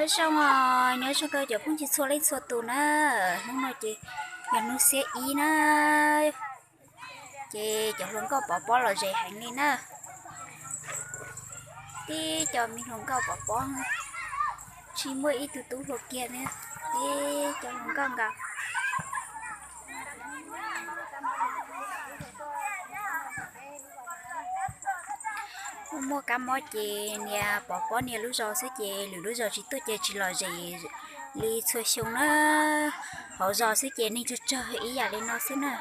Nyob zoo, nyob zoo rau cov phooj ywg txhua leej txhua tus na. Hnub no ces yog hnub xiab ib na, ces cov hluas nkauj Pov Pob los zes heev li na. Tib co me hluas nkauj Pov Pob, tsis muaj ib tug tub hluas kiag na. Tib co hluas nkauj nkaus. Muaj muaj kab mob ces nias Pov Pob nias lub zos xwb ces lwm lub zos tsis tuaj ces tsis los zes li txhua xyoo na. Hauv zos xwb ces neeg tsawg tsawg ib yam li no xwb na.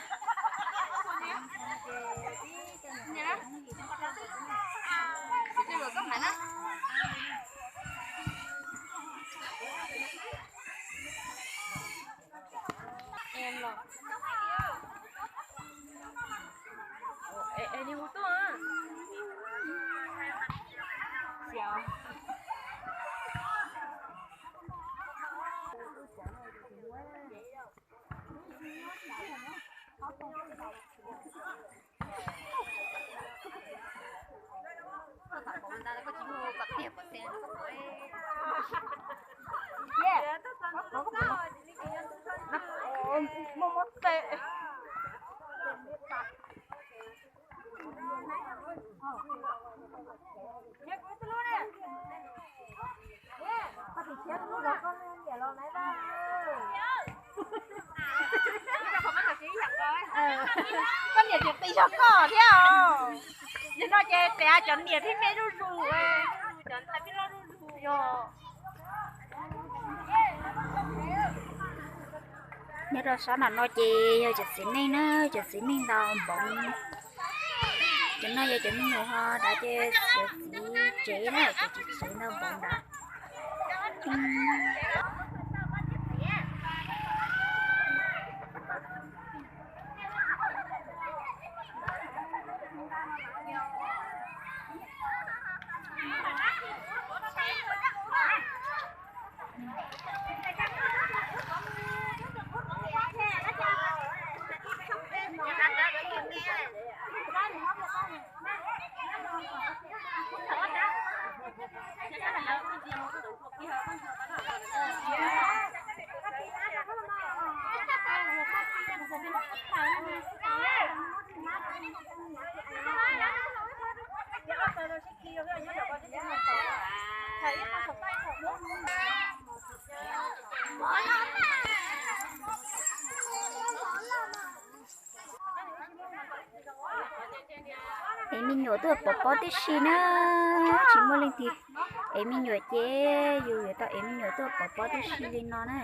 Koj niam tseem tis zog koj thiab os. Nim no ces pem cov niam thiab me zuj zus, cov ntxhais me loj zuj zus yog. Nyob rau sab nram no ces yog cov txiv neej na, cov txiv neej ntaus npoov. Cov no yog cov me nyuam ho dav ces cov txiv tsev na, cov txiv tsev ntaus npoov dav. Ev me nyuam tuaj pov pob tib si na, tsis muaj leej twg ev me nyuam ces yus yuav tau ev me nyuam tuaj pov pob tib si li no na.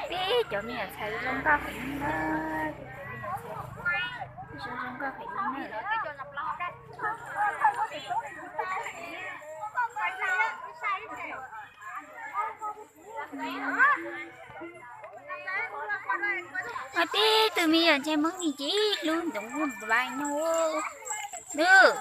Peb cov me nyuam ntxhais zoo nkauj heev li na, zoo zoo nkauj heev li na. Mas tib tug me nyuam ntxhais Hmoob ni ces hlub ntxoov npaim no. Nws,